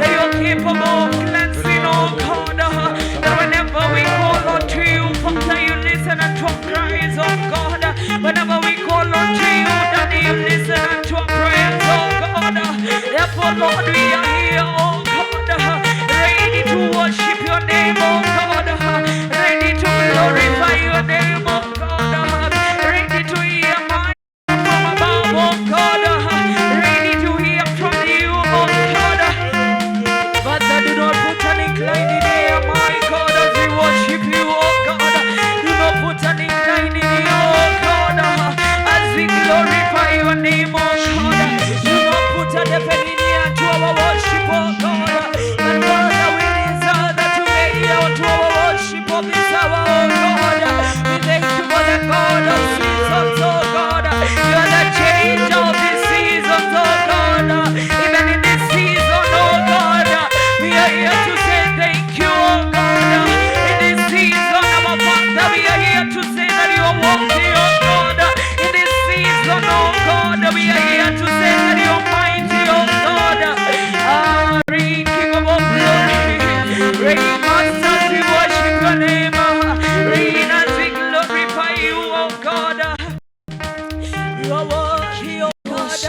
That you're capable of cleansing, oh God. That whenever we call unto you, Father, you listen unto our cries, oh God. Whenever we call unto you, Daddy, you listen unto our prayers, oh God. Therefore, Lord, we are here, oh God, ready to worship your name, oh God, ready to glorify your name, oh God, ready to hear my from above, oh God, ready to hear from you, oh God. Father, do not put an inclining ear, my God, as we worship you, oh God. Do not put an inclining ear, oh God, as we glorify your name, oh God. Do not put a deafening ear to our worship, oh God. But Father, we desire that you may hear to our worship of this hour, oh God. We thank you for the God of seasons, oh God. You are the changer of the seasons, oh God. Even in this season, oh God, we are here to say thank you, oh God. In this season, our Father, we are here to say that you are worthy, oh God. In this season, oh God, we are here to say that you are mighty, oh God. Ah, reign, King of all glory. Reign, Master, we worship your name. Reign as we glorify you, oh God. You are worthy, oh God.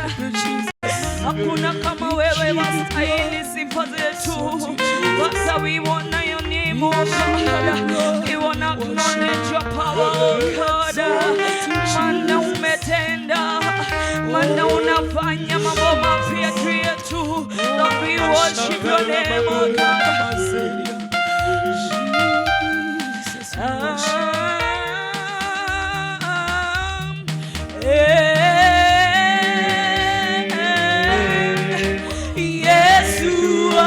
Hakuna kama wewe wastahili sifa zetu. Father, we honor your name, oh God. We wanna acknowledge your power, oh God. Maana umetenda, maana unafanya mambo mapya juu yetu. Lord, we worship your name, oh God. Ah, eh, Yesu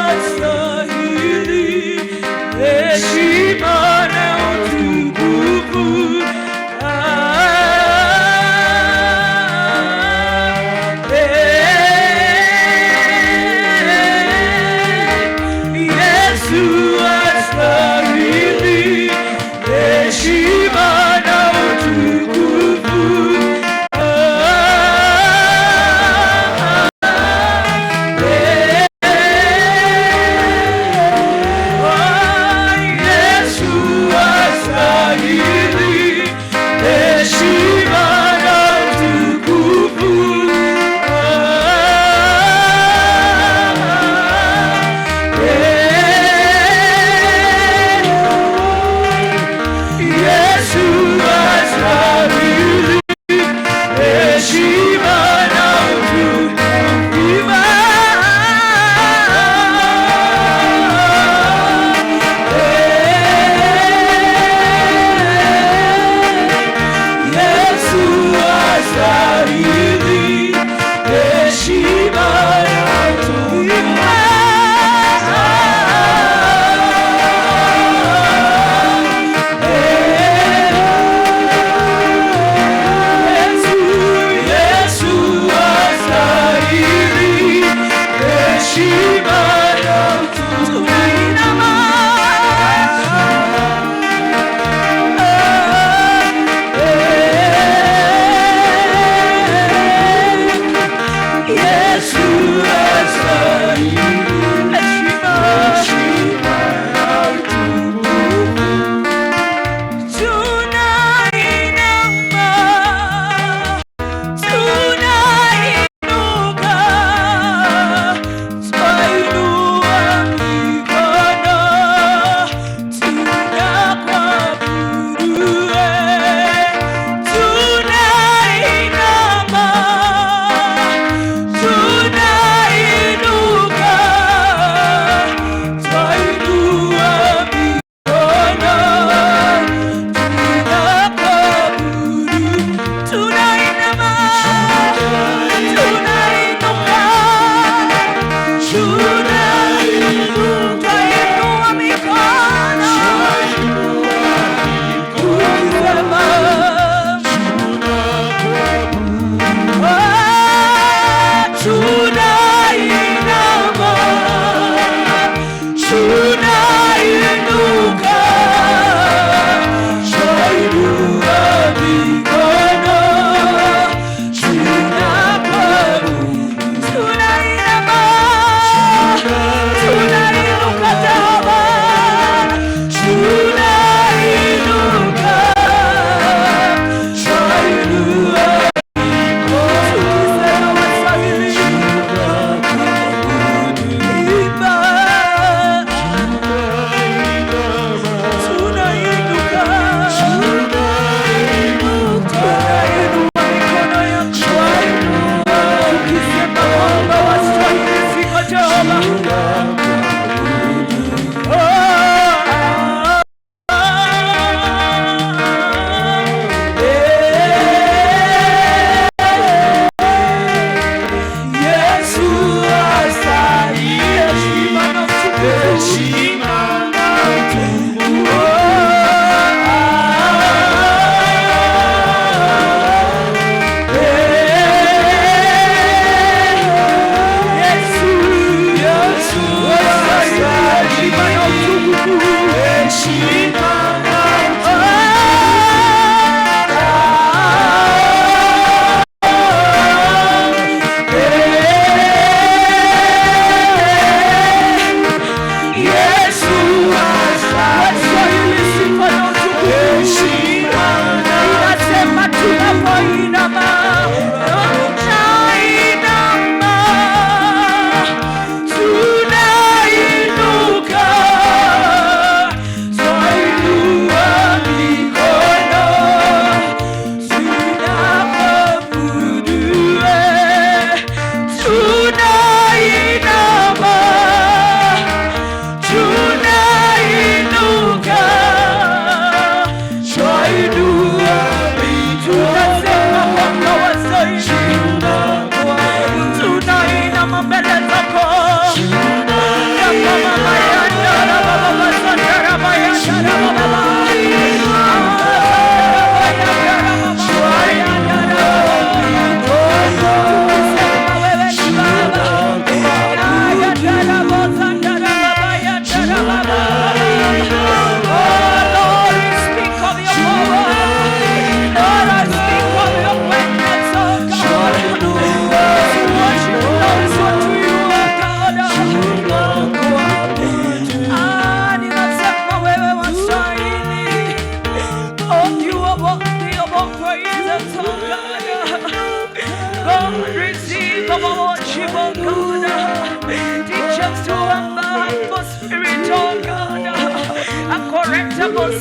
astahili heshima na utukufu. Ah, eh, Yesu astahili heshima na utukufu. Ah, eh,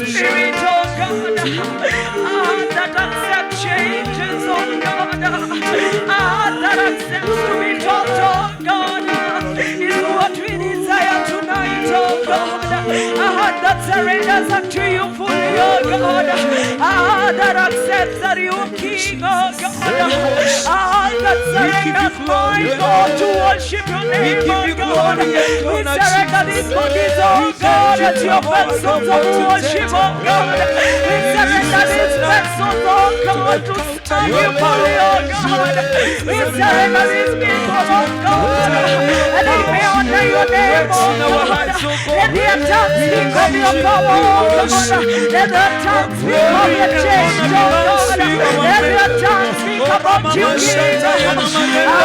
spirit, oh God, that accepts changes, oh God, that accepts to be taught, oh God, is what we desire tonight, oh God. A heart that surrenders unto you fully, oh God. A heart that accepts that you are King, oh God. A heart that surrenders, my God, to worship your name, oh God. We surrender these bodies, oh God, as your vessels of worship, oh God. We surrender these vessels, oh God, to serve you fully, oh God. We surrender these people, oh God, and they may honor your name, oh God. Let their tongues speak of your power, oh God. Let their tongues speak of your change, oh God. Let their tongues speak about you, King.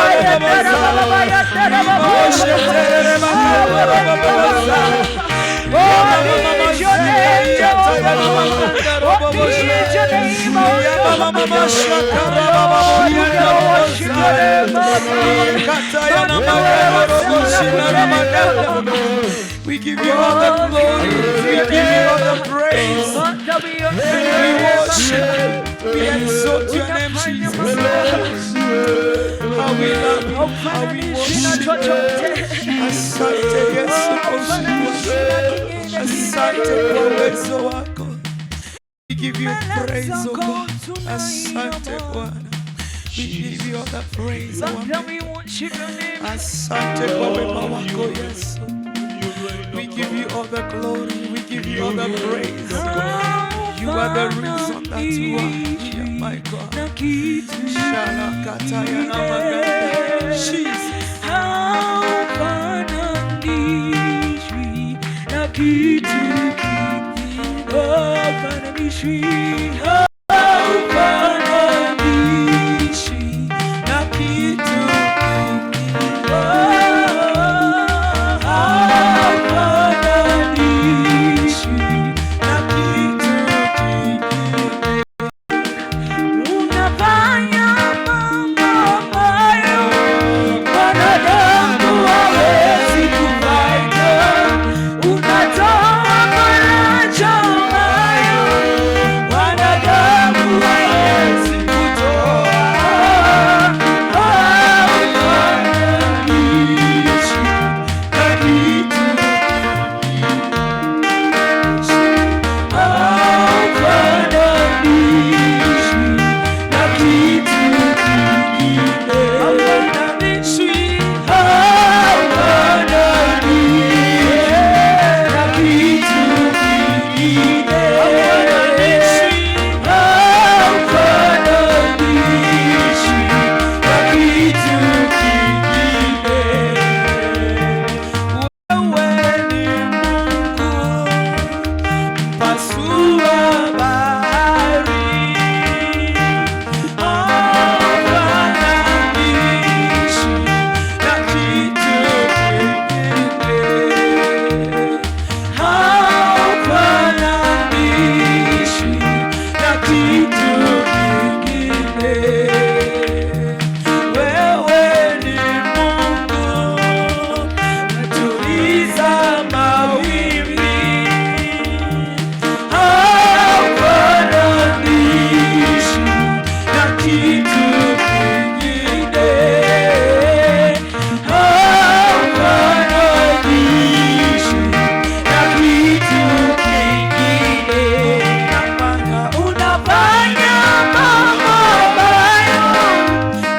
Oh, be your name, Jehovah. Oh, be your name, oh God. We worship your name, oh God. We give you all the glory. We give you all the praise. We worship. We exalt your name, Jesus. How we love you. How we worship. Asante Yesu kwa ushindi. Asante kwa uwezo wako. We give you praise, O God. Asante Bwana. We give you all the praise, our Father, we worship your name. Asante kwa wema wako Yesu. We give you all the glory. We give you all the praise. You are the reason that you are here, my God. Shalakataya namaganda. Jesus. Haufananishwi na kitu kingine. Haufananishwi, haufananishwi na kitu kingine. Haufananishwi na kitu kingine. Unafanya mambo ambayo mwanadamu hawezi kufanya. Unatoa faraja ambayo mwanadamu hawezi kutoa. Haufananishwi na kitu. Haufananishwi na kitu kingine. Haufananishwi, haufananishwi na kitu kingine. Haufananishwi, haufananishwi na kitu kingine. Wewe ni Mungu mpasua bahari, haufananishwi na kitu kingine, haufananishwi na kitu kingine. Wewe ni Mungu mtuliza mawimbi, haufananishwi na kitu kingine, haufananishwi na kitu kingine. Unafanya mambo ambayo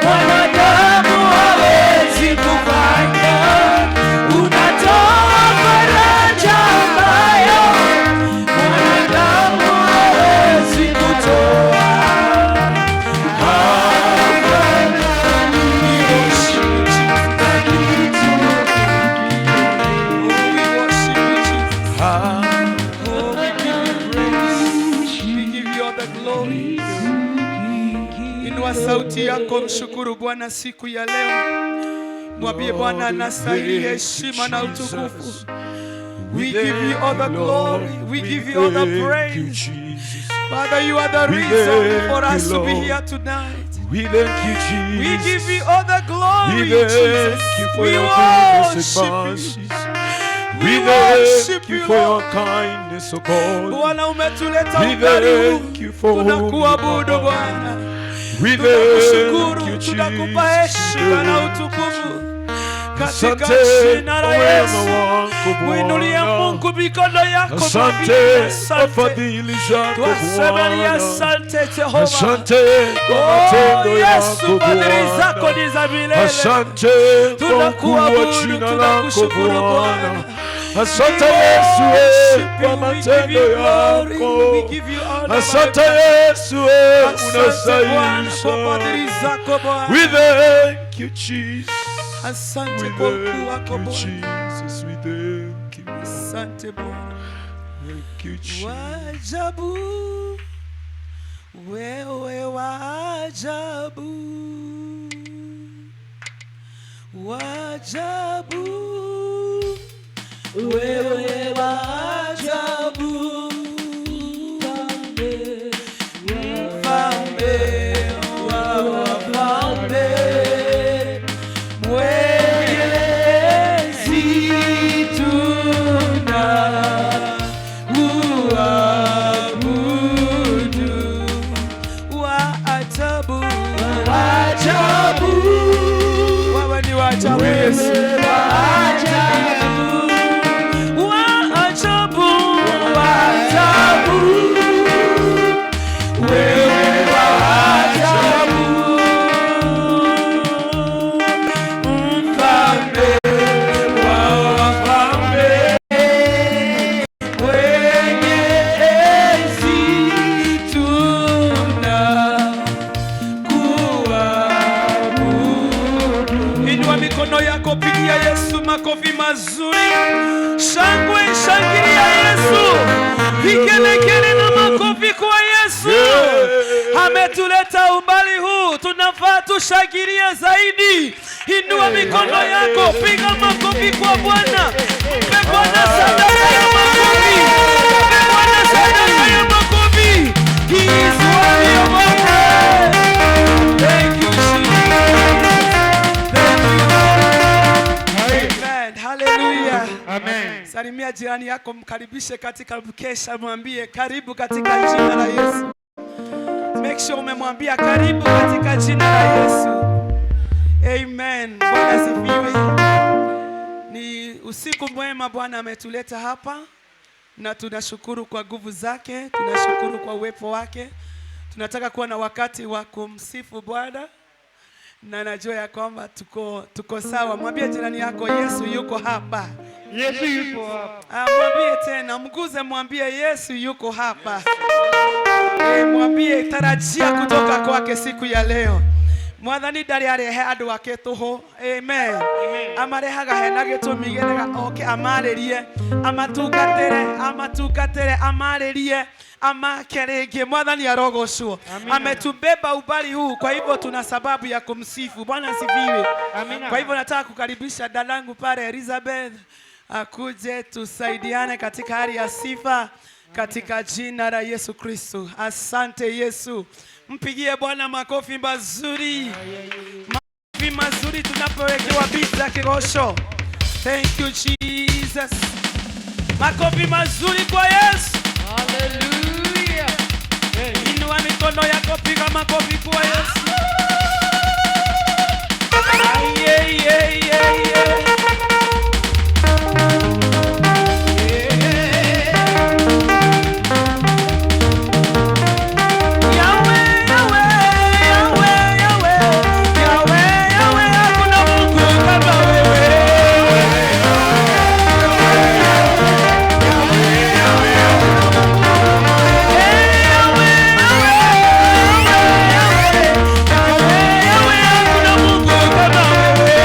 mwanadamu hawezi kufanya. Unatoa faraja ambayo mwanadamu hawezi kutoa. Haufananishwi na kitu. Oh, we worship you, Jesus. Oh, we give you praise. We give you all the glory. Inua sauti yako, mshukuru Bwana siku ya leo. Mwambie Bwana anastahili heshima na utukufu. We give you all the glory. We give you all the praise. Father, you are the We reason thank for you, us to be Lord. here tonight. We thank you, Jesus. We give you all the We glory, thank Jesus. you for We your goodness and worship you. mercies. We worship thank you you, for your Lord. Kindness, O God. Bwana, umetuleta We umbali huu, thank you for who you tunakuabudu are. Bwana, We thank tunakushukuru, you, tunakupa Jesus. heshima na utukufu katika Asante jina la kwa wema Yesu. wako Mwinulie Bwana. Mungu mikono yako, Asante mwambie kwa asante. fadhili zako Twasema ni Bwana. asante Jehova. Asante kwa Oh, matendo Yesu, yako fadhili zako Bwana. ni za milele. Asante kwa ukuu wa Tunakuabudu, jina lako tunakushukuru Bwana. Bwana. Asante We Yesu worship kwa you, we give matendo you glory, we yako. give you honor, Asante my God. Yesu, Asante Bwana unastahili kwa fadhili sana. zako Bwana. We thank you, Jesus. Asante We kwa ukuu thank wako you, Bwana. Jesus. We thank you. Asante Bwana. Thank you, Jesus. Waajabu, wewe waajabu, waajabu, wewe waajabu, mfalme wa wafalme, Mwenyezi tunakuabudu. Wa ajabu, wa ajabu, wewe ni wa ajabu Yesu, wa ajabu, wa ajabu, wa ajabu, wewe wa ajabu, mfalme wa wafalme, mwenye enzi tunakuabudu. Inua mikono yako, pigia Yesu makofi mazuri, shangwe, shangilia Yesu, vigelegele na makofi kwa Yesu. Ametuleta umbali huu, tunafaa tushangilie zaidi. Inua mikono yako, piga makofi kwa Bwana, mpe Bwana sadaka ya makofi, mpe Bwana sadaka ya makofi. He is worthy of our praise. Thank you, Jesus. Thank you. Amen. Hallelujah. Amen. Salimia jirani yako, mkaribishe katika mkesha, mwambie karibu katika jina la Yesu. Make sure umemwambia karibu katika jina la Yesu. Amen. Bwana asifiwe. Ni usiku mwema Bwana ametuleta hapa na tunashukuru kwa nguvu zake, tunashukuru kwa uwepo wake. Tunataka kuwa na wakati wa kumsifu Bwana na najua ya kwamba tuko sawa. Mwambie jirani yako Yesu yuko hapa. Yesu yupo hapa. Ah, mwambie tena, mguze, mwambie Yesu yuko hapa. Mwambie tarajia kutoka kwake siku ya leo. Mwathani ndarĩ arehe andũ ake tũhũ. Amen. Amarehaga hena gĩtũmi gĩthega oke amarĩrie, amatungatĩre, amatungatĩre, amarĩrie, amake rĩngĩ. Mwathani arogocwo. Amina. Ametubeba ubali huu, kwa hivyo tuna sababu ya kumsifu. Bwana asifiwe. Amina. Kwa hivyo nataka kukaribisha dadangu pale Elizabeth akuje tusaidiane katika hali ya sifa katika jina la Yesu Kristo. Asante Yesu. Mpigie Bwana makofi mazuri. Makofi mazuri tunapowekewa beat za kirosho. Thank you, Jesus. Makofi mazuri kwa Yesu. Hallelujah. Inua mikono yako, piga makofi kwa Yesu. Aye, ye, ye, ye. Yahweh, Yahweh, Yahweh, Yahweh, Yahweh, Yahweh, hakuna Mungu kama wewe. Hey, Yahweh, Yahweh, Yahweh, Yahweh, Yahweh, hakuna Mungu kama wewe.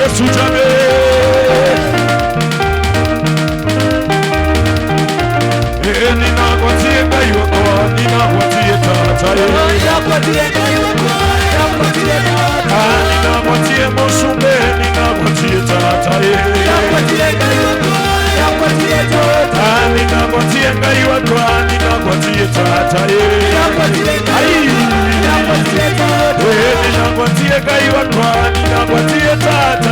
Yesu jamii. Eh, ninagwatie Ngai wakwa, ninagwatie Tata Ah, ninagwatie Musumbe, ninagwatie Tata Ah, ninagwatie Ngai wakwa, ninagwatie Tata Ai. Eh, ninagwatie Ngai wakwa, ninagwatie Tata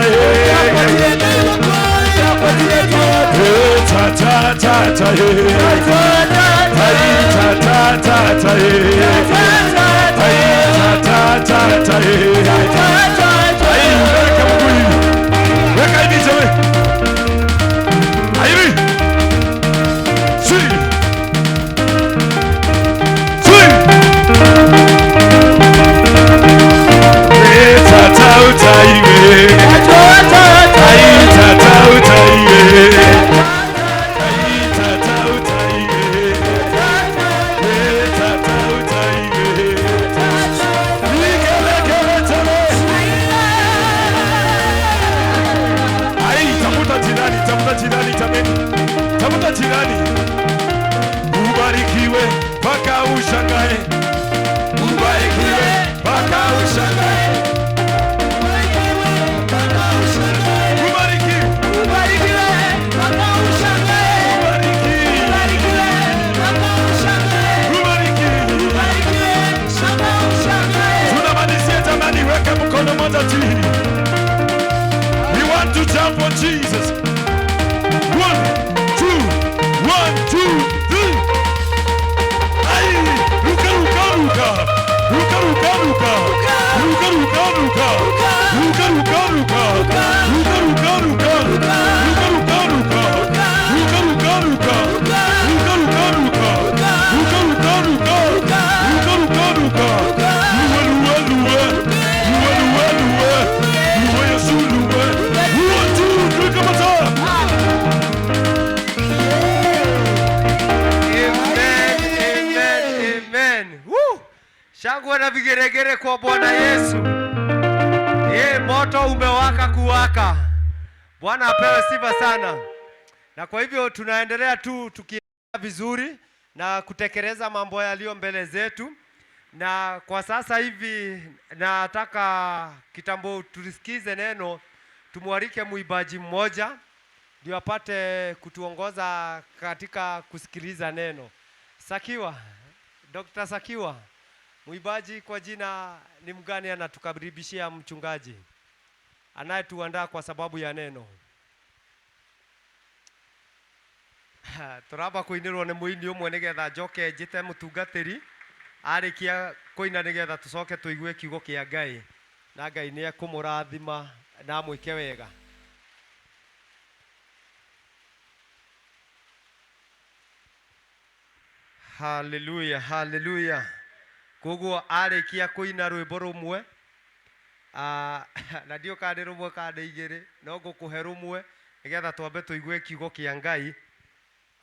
Eh, tata tata Ai, tata tata Ai, tata tata Ai, weka mguu hivi. Weka hivi jamaa. Hivi. Si. Si. Eh, tata utaiwe. Ai, tata utaiwe. Ai, tata utaiwe. Eh, tata utaiwe. Nikelekele tele. Ai, tafuta jirani, tafuta jirani jameni. Tafuta jirani. Ubarikiwe mpaka ushangae. Ubarikiwe mpaka ushangae. Ubarikiwe. Ubarikiwe. Ubarikiwe. Tunamalizia jamani, weka mkono moja chini. We want to jump on Jesus. 1, 2, 1, 2, 3. Ai, ruka ruka ruka. Ruka ruka ruka. Ruka ruka ruka. Ruka ruka ruka. Ruka ruka ruka. Ruka ruka ruka. Ruka ruka ruka. Ruka ruka ruka. Ruka ruka ruka. Ruka ruka ruka. Luwe luwe luwe. Luwe luwe luwe. Luwe Yesu luwe. 1, 2, 3, come on. Amen, amen, amen. Woo! Shangwe na vigeregere kwa Bwana Yesu. Ye, moto umewaka kuwaka. Bwana apewe sifa sana. Na kwa hivyo tunaendelea tu tukiendelea vizuri na kutekeleza mambo yaliyo mbele zetu. Na kwa sasa hivi nataka kitambo tulisikize neno, tumwalike mwimbaji mmoja ndio apate kutuongoza katika kusikiliza neno. Sakiwa, Dr. Sakiwa, mwimbaji kwa jina ni mgani anatukaribishia mchungaji anayetuandaa kwa sababu ya neno. Turamba kuinirwo nĩ mũini ũmwe nĩgetha njoke njĩte mũtungatĩri arĩkia kũina nĩgetha tũcoke tũigue kiugo kĩa Ngai na Ngai nĩ ekũmũrathima na amwĩke wega. Haleluya, haleluya. Koguo arĩkia kũina rwĩmbo rũmwe, na ndiũ kana nĩ rũmwe kana nĩ igĩrĩ, no ngũkũhe rũmwe nĩgetha twambe tũigue kiugo kĩa Ngai.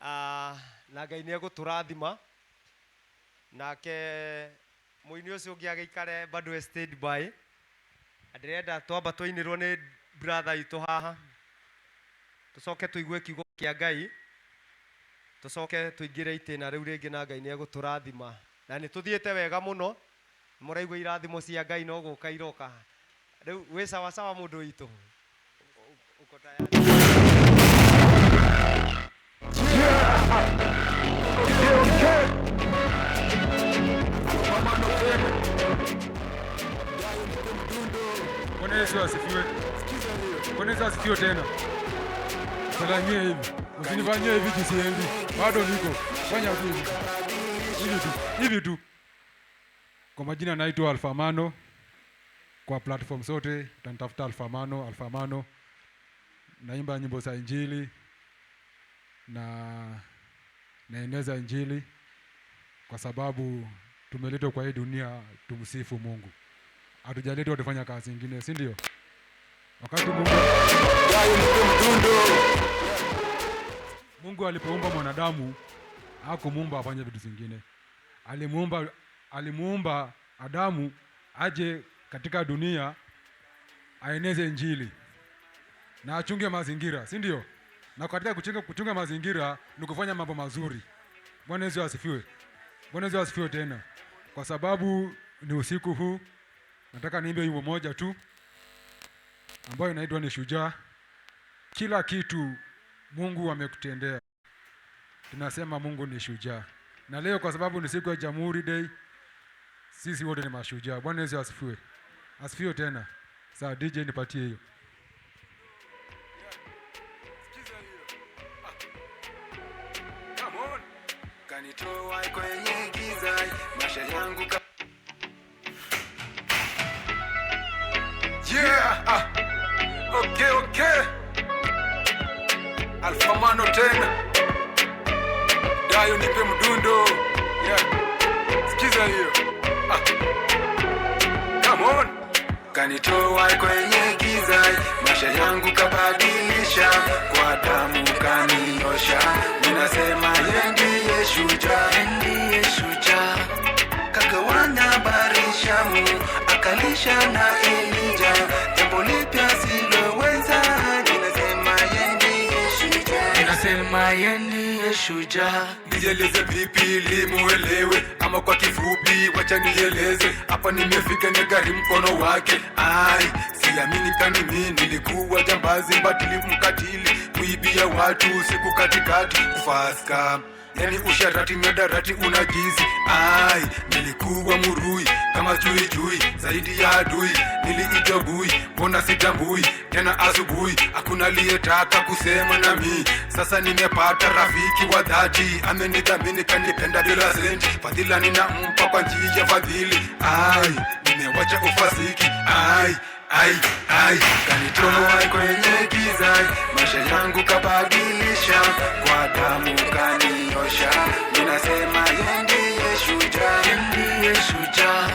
Na Ngai nĩ egũtũrathima. Nake mũini ũcio ũngĩ agĩikare bado e stand by. Na ndĩrenda twamba tũinĩrwo nĩ brother itũ haha, tũcoke tũigue kiugo kĩa Ngai, tũcoke tũingĩre itĩna rĩu rĩngĩ na Ngai nĩ egũtũrathima. Na nĩ tũthiĩte wega mũno, mũraigua irathimo cia Ngai no gũka iroka. Rĩu wĩ sawa sawa mũndũ witũ? Uko tayari? Bwana Yesu asifiwe. Bwana Yesu asifiwe tena. Salamie hivi. Usinifanyie hivi kisiendi. Bado niko. Fanya tu hivi. Hivi tu. Hivi tu. Kwa majina naitwa Alphamano. Kwa platform zote utanitafuta Alphamano, Alphamano. Naimba nyimbo za Injili na naeneza Injili kwa sababu tumeletwa kwa hii dunia tumsifu Mungu. Hatujaletwa tufanya kazi nyingine, si ndio? Wakati Mungu alipoumba mwanadamu hakumuumba afanye vitu zingine. Alimuumba Adamu aje katika dunia aeneze Injili. Na achunge mazingira, si ndio? Na katika kuchunga mazingira ni kufanya mambo mazuri. Bwana Yesu asifiwe. Bwana Yesu asifiwe tena. Kwa sababu ni usiku huu, nataka niimbe wimbo moja tu ambayo inaitwa ni Shujaa. Kila kitu Mungu amekutendea, tunasema Mungu ni shujaa. Na leo kwa sababu ni siku ya Jamhuri Day, sisi wote ni mashujaa. Bwana Yesu asifiwe. Asifiwe tena. Sawa, DJ nipatie hiyo. Sikiza hiyo. Ah. Come on. Kanitoa kwenye giza, maisha yangu Yeah, ah. Okay. Alfamano tena. Dayo nipe mdundo. Yeah. Sikiza hiyo. Ah. Come on. Kanitoa kwenye giza, maisha yangu kabadilisha, kwa damu kaniosha. Ninasema yeye ndiye shujaa, Ndiye shujaa, kagawanya bahari Shamu, akalisha na Elija, jambo lipya siloweza. Ninasema yeye ndiye shujaa, ninasema yeye ndiye shujaa. Nijieleze vipi ili muelewe, ama kwa kifupi wacha nieleze. Hapa nimefika ni gari mkono wake. Ai, siamini kani mimi nilikuwa jambazi, mbatili, mkatili, kuibia watu usiku katikati, kufaska yani usharati, miadarati, unajizi. Ai, nilikuwa murui kama chui chui, zaidi ya adui niliitwa bui, mbona sitambui tena? Asubuhi hakuna aliyetaka kusema nami, sasa nimepata rafiki wa dhati, amenidhamini kanipenda bila senti, fadhila ninampa kwa njia ya fadhili. Ai, nimewacha ufasiki. Ai ai ai, kanitoa kwenye giza, maisha yangu kabadilisha, kwa damu kaniosha. Ninasema yeye ndiye shujaa, ndiye shujaa,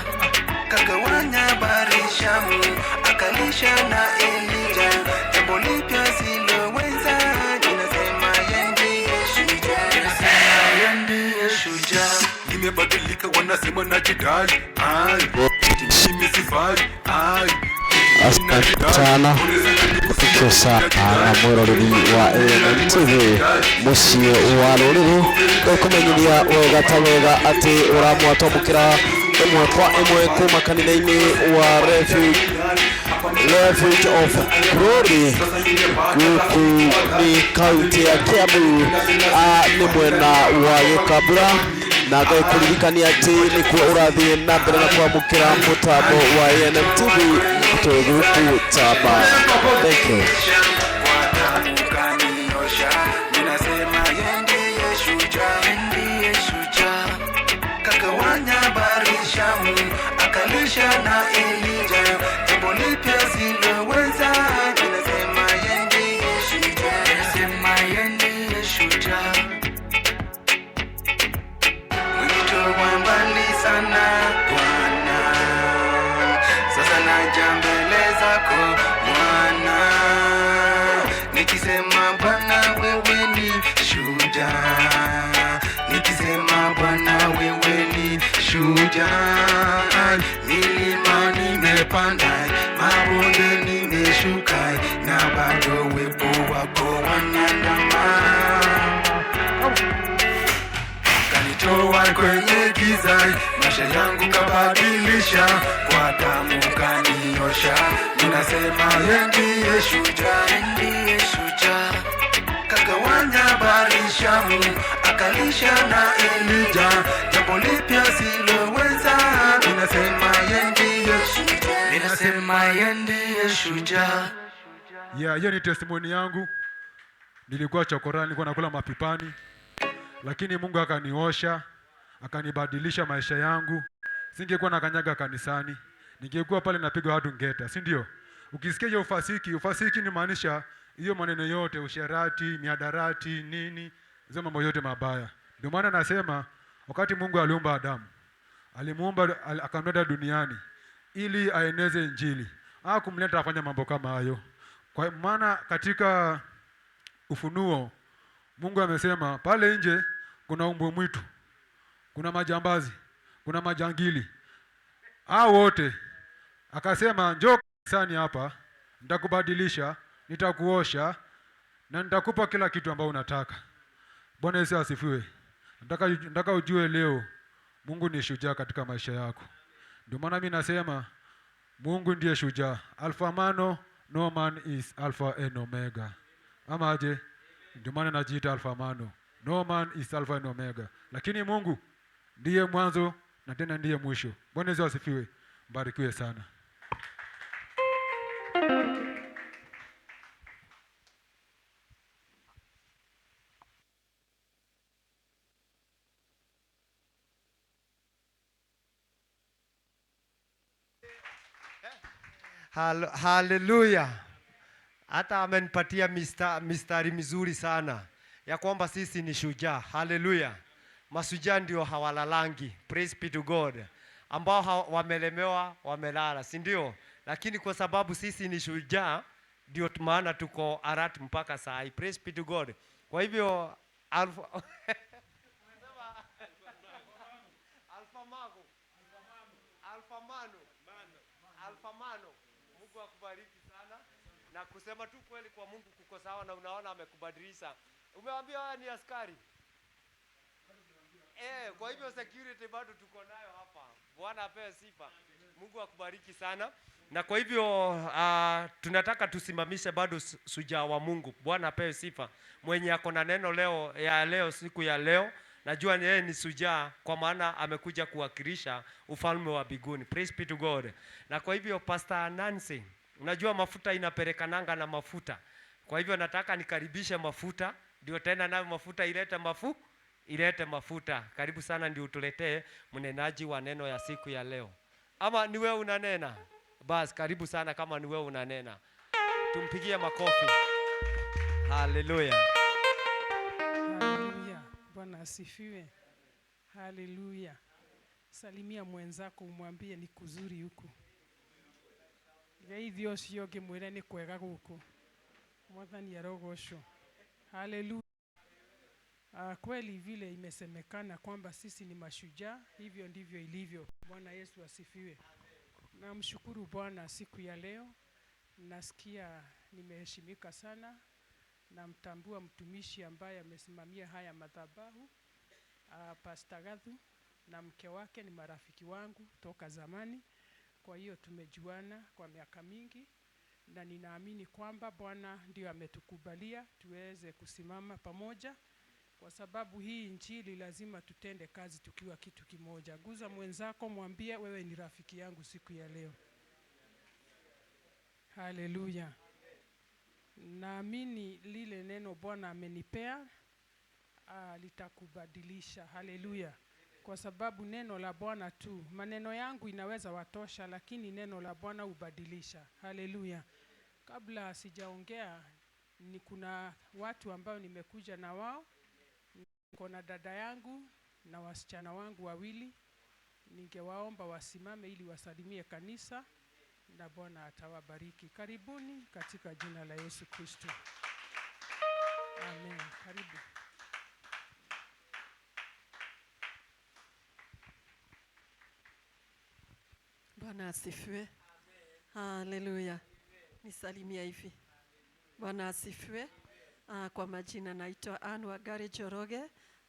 kagawanya bahari Shamu, akalisha na Elija, jambo lipya siloweza. Ninasema yeye ndiye shujaa, ninasema yeye ndiye shujaa. Nimebadilika, wanasema najidai. Ai, eti mimi sifai. Ai. Asante sana kusa na mwiroreri wa AMTV muciĩ wa rũrĩrĩ ũkũmenyithia wega ta wega atĩ ũramwatwamũkĩra ĩmwe kwa ĩmwe kuma kanitha-inĩ wa Refuge of Glory gũkũ nĩ kaunti ya Kiambu, nĩ mwena wa Gĩkambura, na ngakũririkania atĩ nĩkuo ũrathiĩ na mbere na kwamũkĩra mũtambo wa ANMTV twĩ gũkũ Taba. Thank you. Kwa damu kaniosha, ninasema yeye ndiye shujaa, ndiye shujaa, kagawanya bahari Shamu, akalisha na Elija, jambo lipya siloweza. Ninasema yeye ndiye shujaa, ninasema yeye ndiye shujaa. Umenitoa mbali sana Bwana, sasa naja mbele zako Bwana, nikisema Bwana wewe ni shujaa, nikisema Bwana wewe ni shujaa. Milima nimepanda, mabonde nimeshuka, na bado uwepo wako waniandama. Kanitoa kwenye giza, maisha yangu kabadilisha, kwa damu kaniosha. Ninasema yeye ndiye shujaa, ndiye shujaa, kagawanya bahari Shamu, akalisha na Elija, jambo lipya siloweza. Ninasema yeye ndiye shujaa, ninasema yeye ndiye shujaa. Yeah, hiyo ni testimony yangu. Nilikuwa chokora, nilikuwa nakula mapipani, lakini Mungu akaniosha, akanibadilisha maisha yangu. Singekuwa nakanyaga kanisani, ningekuwa pale napiga watu ngeta, si ndio? Ukisikia hiyo ufasiki, ufasiki ni maanisha hiyo maneno yote, usherati, miadarati, nini, hizo mambo yote mabaya. Ndio maana nasema wakati Mungu aliumba Adamu, alimuumba akamleta duniani ili aeneze Injili. Hakumleta afanye mambo kama hayo. Kwa maana katika Ufunuo Mungu amesema pale nje kuna umbwa mwitu, kuna majambazi, kuna majangili. Hao wote akasema njoo kanisani hapa, nitakubadilisha. Nitakuosha na nitakupa kila kitu ambayo unataka. Bwana Yesu asifiwe. Nataka ujue leo Mungu ni shujaa katika maisha yako. Ndio maana mimi nasema Mungu ndiye shujaa. Alpha Mano, no man is Alpha and Omega. Ama aje? Ndio maana najiita Alpha Mano. No man is Alpha and Omega. Lakini Mungu ndiye mwanzo na tena ndiye mwisho. Bwana Yesu asifiwe. Mbarikiwe sana. Haleluya. Hata amenipatia mistari mizuri sana ya kwamba sisi ni shujaa. Haleluya. Mashujaa ndio hawalalangi. Praise be to God. Ambao wamelemewa, wamelala, si ndio? Lakini kwa sababu sisi ni shujaa ndio maana tuko alert mpaka saa hii. Praise be to God. Kwa hivyo Alpha Alpha Mago. Alpha Mano. Alpha Mano. Mungu akubariki sana. Na kusema tu kweli kwa Mungu kuko sawa, na unaona amekubadilisha. Umewaambia wewe ni askari? Kwa hivyo security bado tuko nayo hapa. Bwana apewe sifa. Mungu akubariki sana. Na kwa hivyo tunataka tusimamishe bado shujaa wa Mungu. Bwana apewe sifa. Mwenye ako na neno leo ya leo, siku ya leo, najua yeye ni shujaa kwa maana amekuja kuwakilisha ufalme wa mbinguni. Praise be to God. Na kwa hivyo Pastor Nancy, unajua mafuta inapelekananga na mafuta. Kwa hivyo nataka nikaribishe mafuta, ndio tena nayo mafuta ilete mafuta. Karibu sana ndio utuletee mnenaji wa neno ya siku ya leo. Ama ni wewe unanena? Bas, karibu sana kama ni wewe unanena. Tumpigie makofi. Hallelujah. Hallelujah. Bwana asifiwe. Hallelujah. Salimia mwenzako umwambie ni kuzuri huku. Geithio ũcio ngĩmwĩre nĩ kwega gũkũ. Mwathani arogocwo. Hallelujah. Kweli vile imesemekana kwamba sisi ni mashujaa, hivyo ndivyo ilivyo. Bwana Yesu asifiwe. Namshukuru Bwana siku ya leo. Nasikia nimeheshimika sana. Namtambua mtumishi ambaye amesimamia haya madhabahu, Pastor Gathu na mke wake ni marafiki wangu toka zamani. Kwa hiyo tumejuana kwa miaka mingi, na ninaamini kwamba Bwana ndio ametukubalia tuweze kusimama pamoja, kwa sababu hii injili lazima tutende kazi tukiwa kitu kimoja. Guza mwenzako mwambie wewe ni rafiki yangu siku ya leo. Haleluya. Naamini lile neno Bwana amenipea litakubadilisha. Haleluya. Kwa sababu neno la Bwana tu, maneno yangu inaweza watosha, lakini neno la Bwana hubadilisha. Haleluya. Kabla sijaongea, ni kuna watu ambao nimekuja na wao. Niko na dada yangu na wasichana wangu wawili. Ningewaomba wasimame ili wasalimie kanisa, na Bwana atawabariki. Karibuni katika jina la Yesu Kristo. Amen. Karibu. Bwana asifiwe. Haleluya. Nisalimia hivi. Bwana asifiwe. Kwa majina naitwa Ann Wangari Njoroge.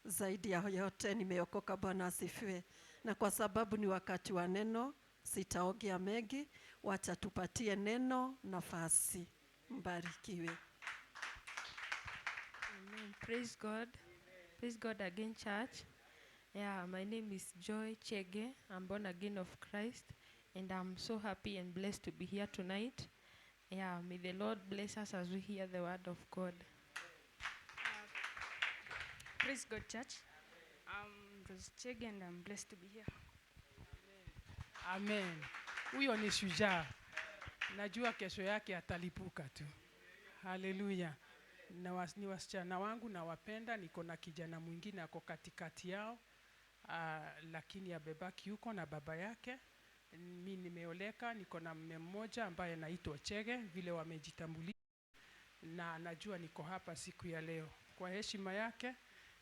Zaidi ya yote nimeokoka. Bwana asifiwe. Na kwa sababu ni wakati wa neno, sitaongea mengi, wacha tupatie neno nafasi. Mbarikiwe. Amen. Praise God. Praise God again, church. Yeah, my name is Joy Chege. I'm born again of Christ, and I'm so happy and blessed to be here tonight. Yeah, may the Lord bless us as we hear the word of God. Praise God, church. I'm Rose Chege and I'm blessed to be here. Amen. Huyo ni shujaa. Najua kesho yake atalipuka tu. Haleluya. Na ni wasichana wangu nawapenda. Niko na kijana mwingine ako katikati yao, lakini abebaki huko na baba yake. Mimi nimeoleka, niko na mume mmoja ambaye anaitwa Chege, vile wamejitambulisha, na najua niko hapa siku ya leo. Kwa heshima yake,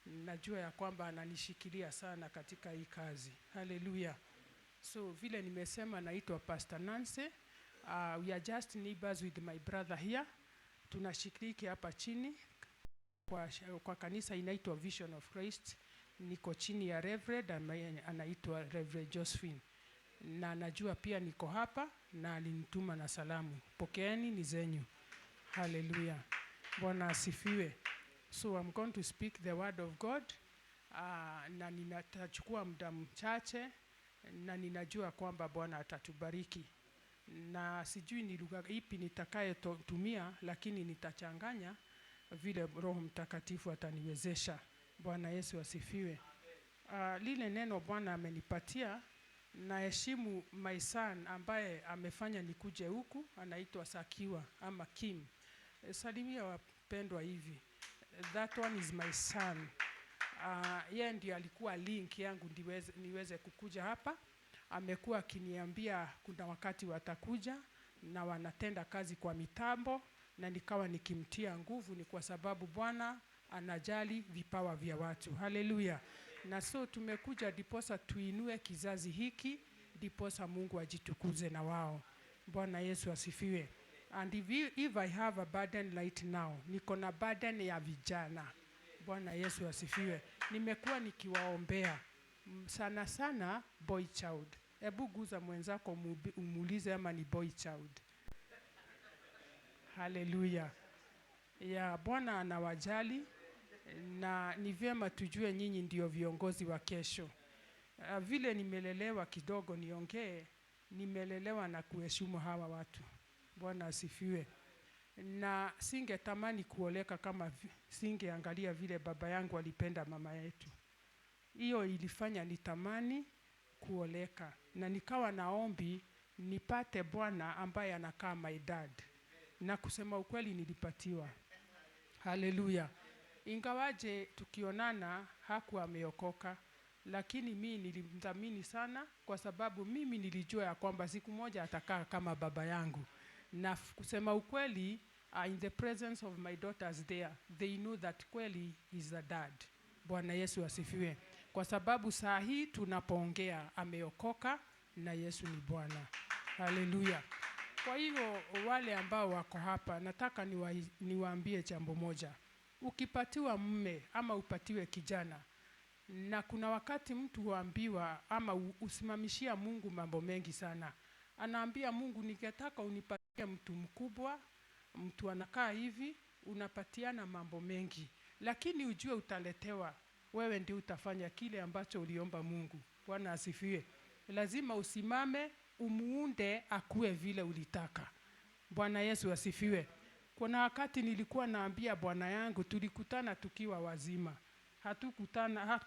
najua ya kwamba ananishikilia sana katika hii kazi. Haleluya. So vile nimesema naitwa Pastor Nancy. We are just neighbors with my brother here. Tunashiriki hapa chini kwa kanisa inaitwa Vision of Christ. Niko chini ya Reverend ambaye anaitwa Reverend Josephine, na najua pia niko hapa na alinituma na salamu. Pokeeni, ni zenyu. Haleluya, Bwana asifiwe. So I'm going to speak the word of God. Na ninatachukua muda mchache na ninajua kwamba Bwana atatubariki, na sijui ni lugha ipi nitakayotumia, lakini nitachanganya vile Roho Mtakatifu ataniwezesha. Bwana Yesu asifiwe. Lile neno Bwana amenipatia, naheshimu my son ambaye amefanya nikuje huku, anaitwa Sakiwa ama Kim. Salimia wapendwa hivi. That one is my son. Yeye ndio alikuwa link yangu niweze kukuja hapa. Amekuwa akiniambia kuna wakati watakuja na wanatenda kazi kwa mitambo, na nikawa nikimtia nguvu, ni kwa sababu Bwana anajali vipawa vya watu. Haleluya. Na so tumekuja diposa tuinue kizazi hiki, diposa Mungu ajitukuze na wao. Bwana Yesu asifiwe. And if I have a burden right now, niko na burden ya vijana. Bwana Yesu asifiwe. Nimekuwa nikiwaombea sana sana boy child. Hebu guza mwenzako umuulize ama ni boy child. Haleluya. Ya Bwana anawajali na ni vyema tujue nyinyi ndio viongozi wa kesho. Vile nimelelewa kidogo niongee, nimelelewa na kuheshimu hawa watu. Bwana asifiwe. Na singetamani kuoleka kama singeangalia vile baba yangu alipenda mama yetu. Hiyo ilifanya nitamani kuoleka na nikawa naombi nipate bwana ambaye anakaa my dad. Na kusema ukweli nilipatiwa. Haleluya. Ingawaje tukionana hakuwa ameokoka, lakini mimi nilimdhamini sana kwa sababu mimi nilijua ya kwamba siku moja atakaa kama baba yangu. Na kusema ukweli, in the presence of my daughters there, they know that kweli is a dad. Bwana Yesu asifiwe. Kwa sababu saa hii tunapoongea ameokoka na Yesu ni Bwana. Haleluya. Kwa hiyo wale ambao wako hapa, nataka niwaambie jambo moja. Ukipatiwa mume ama upatiwe kijana, na kuna wakati mtu huambiwa ama usimamishia Mungu mambo mengi sana. Anaambia Mungu, ningetaka unipatie mtu mkubwa, mtu anakaa hivi, unapatiana mambo mengi. Lakini ujue utaletewa, wewe ndio utafanya kile ambacho uliomba Mungu. Bwana asifiwe. Lazima usimame, umuunde akue vile ulitaka. Bwana Yesu asifiwe. Kuna wakati nilikuwa naambia bwana yangu, tulikutana tukiwa wazima. Hatukutana,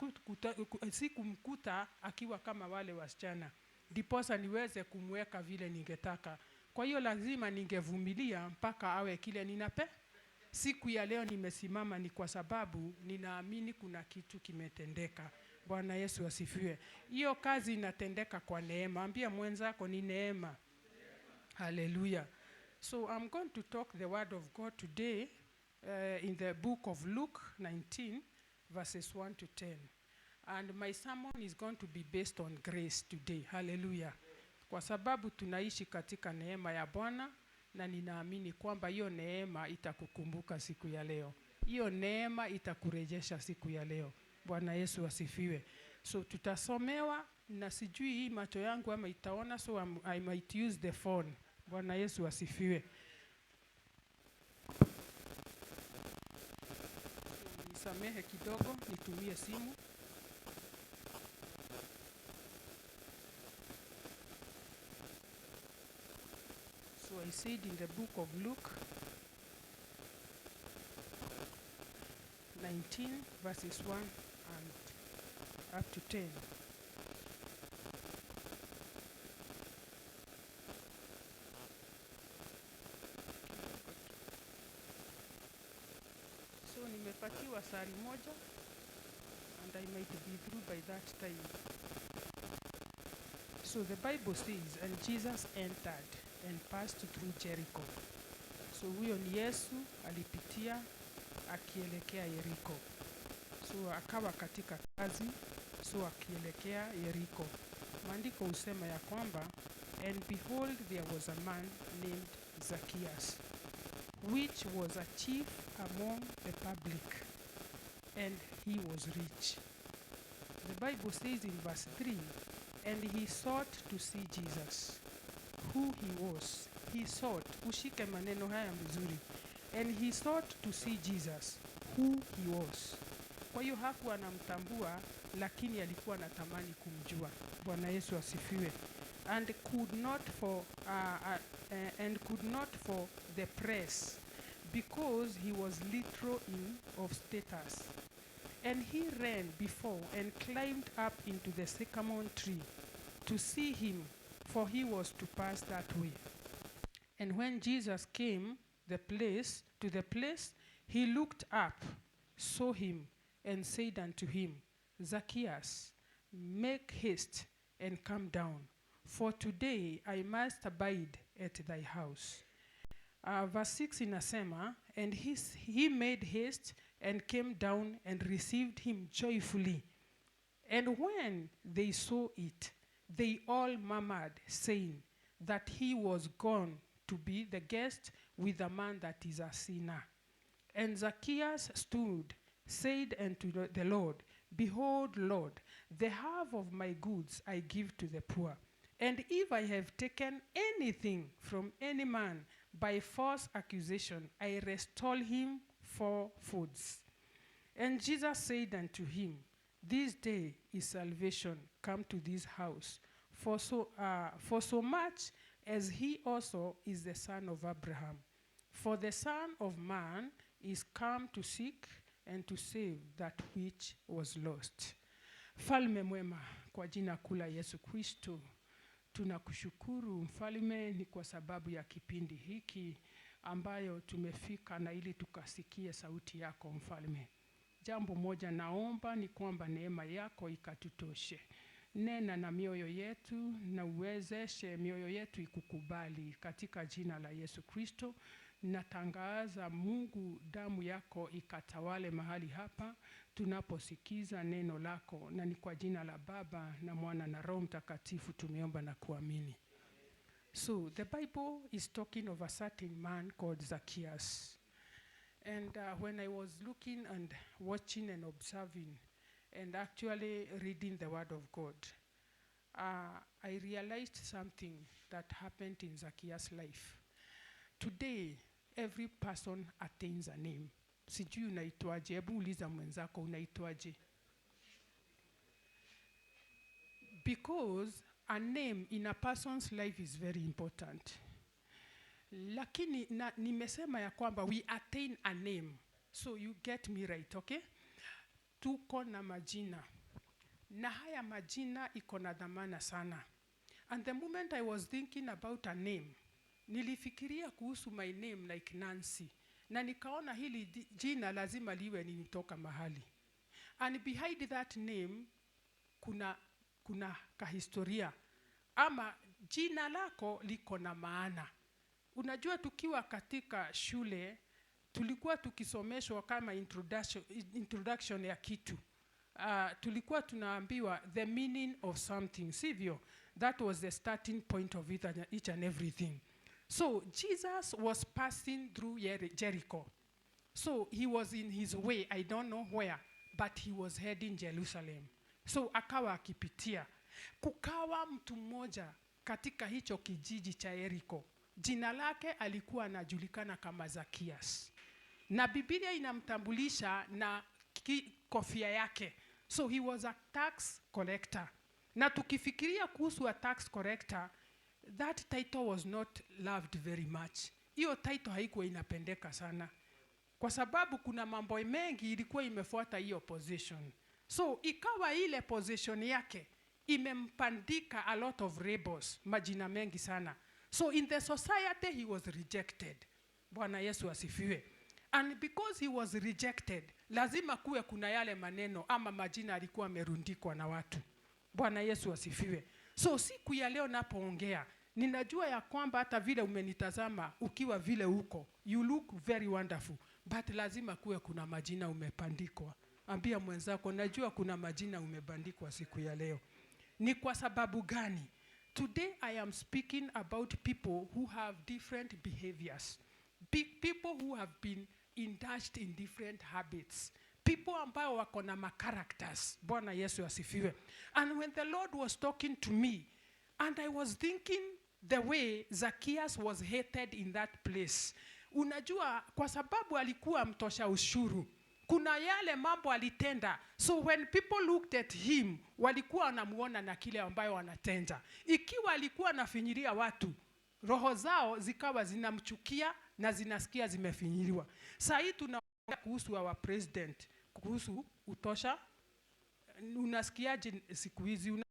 sikumkuta akiwa kama wale wasichana. Ndiposa niweze kumweka vile ningetaka. Kwa hiyo lazima ningevumilia mpaka awe kile ninape. Siku ya leo nimesimama ni kwa sababu ninaamini kuna kitu kimetendeka. Bwana Yesu asifiwe. Hiyo kazi inatendeka kwa neema. Ambia mwenzako ni neema. Hallelujah. So I'm going to talk the word of God today in the book of Luke 19 verses 1 to 10. And my sermon is going to be based on grace today. Hallelujah. Kwa sababu tunaishi katika neema ya Bwana na ninaamini kwamba hiyo neema itakukumbuka siku ya leo. Hiyo neema itakurejesha siku ya leo. Bwana Yesu asifiwe. So tutasomewa na sijui hii macho yangu ama itaona, so I might use the phone. Bwana Yesu asifiwe. Nisamehe kidogo, nitumie simu. So I said in the book of Luke 19 verses 1 and up to 10. So nimepatiwa sari moja and I might be through by that time. So the Bible says, and Jesus entered and passed through Jericho. So huyo ni Yesu alipitia akielekea Yeriko. So akawa katika kazi, so akielekea Yeriko. Maandiko husema ya kwamba, and behold there was a man named Zacchaeus, which was a chief among the public, and he was rich. The Bible says in verse 3, and he sought to see Jesus, who he was. He sought, ushike maneno haya vizuri, and he sought to see Jesus, who he was. Kwa hiyo hakuwa anamtambua, lakini alikuwa anatamani kumjua. Bwana Yesu asifiwe. And could not for the press, because he was little in of status. And he ran before and climbed up into the sycamore tree to see him, for he was to pass that way. And when Jesus came to the place, he looked up, saw him, and said unto him, "Zacchaeus, make haste and come down, for today I must abide at thy house." Verse 6 inasema, and he made haste and came down and received him joyfully. And when they saw it, they all murmured, saying that he was gone to be the guest with a man that is a sinner. And Zacchaeus stood, said unto the Lord, "Behold, Lord, the half of my goods I give to the poor. And if I have taken anything from any man by false accusation, I restore him four folds." And Jesus said unto him, "This day is salvation come to this house, for so much as he also is the son of Abraham. For the Son of Man is come to seek and to save that which was lost." Mfalme mwema, kwa jina kuu la Yesu Kristo, tunakushukuru mfalme, ni kwa sababu ya kipindi hiki ambayo tumefika na ili tukasikie sauti yako mfalme. Jambo moja naomba ni kwamba neema yako ikatutoshe. Nena na mioyo yetu na uwezeshe mioyo yetu ikukubali katika jina la Yesu Kristo. Natangaza Mungu, damu yako ikatawale mahali hapa tunaposikiza neno lako, na ni kwa jina la Baba na Mwana na Roho Mtakatifu tumeomba na kuamini. So the Bible is talking of a certain man called Zacchaeus. And when I was looking and watching and observing and actually reading the Word of God, I realized something that happened in Zacchaeus' life. Today, every person attains a name. Sijui unaitwaje, hebu uliza mwenzako unaitwaje. Because a name in a person's life is very important. Lakini na, nimesema ya kwamba we attain a name. So you get me right, okay? Tuko na majina. Na haya majina iko na dhamana sana. And the moment I was thinking about a name, nilifikiria kuhusu my name like Nancy. Na nikaona hili jina lazima liwe nilitoka mahali. And behind that name kuna kahistoria ama jina lako liko na maana. Unajua tukiwa katika shule tulikuwa tukisomeshwa kama introduction ya kitu. Tulikuwa tunaambiwa the meaning of something, sivyo? That was the starting point of it, each and everything. So Jesus was passing through Jericho. So he was in his way, I don't know where, but he was heading Jerusalem. So akawa akipitia. Kukawa mtu mmoja katika hicho kijiji cha Yeriko. Jina lake alikuwa anajulikana kama Zacchaeus. Na Biblia inamtambulisha na kofia yake. So he was a tax collector. Na tukifikiria kuhusu a tax collector, that title was not loved very much. Hiyo title haikuwa inapendeka sana, kwa sababu kuna mambo mengi ilikuwa imefuata hiyo position. So ikawa ile position yake imempandika a lot of labels, majina mengi sana. So in the society he was rejected. Bwana Yesu asifiwe. And because he was rejected, lazima kuwe kuna yale maneno ama majina alikuwa amerundikwa na watu. Bwana Yesu asifiwe. So siku ya leo napoongea, ninajua ya kwamba hata vile umenitazama ukiwa vile uko, you look very wonderful, but lazima kuwe kuna majina umepandikwa. Ambia mwenzako, najua kuna majina umebandikwa siku ya leo. Ni kwa sababu gani? Today I am speaking about people who have different behaviors. People who have been indulged in different habits, people ambao wako na macharacters. Bwana Yesu asifiwe. And when the Lord was talking to me and I was thinking the way Zacchaeus was hated in that place, unajua, kwa sababu alikuwa mtosha ushuru, kuna yale mambo alitenda. So when people looked at him, walikuwa wanamuona na kile ambayo wanatenda. Ikiwa alikuwa anafinyiria watu, roho zao zikawa zinamchukia na zinasikia zimefinyiliwa. Saa hii tunaongea kuhusu our president, kuhusu utosha. Unasikiaje siku hizi?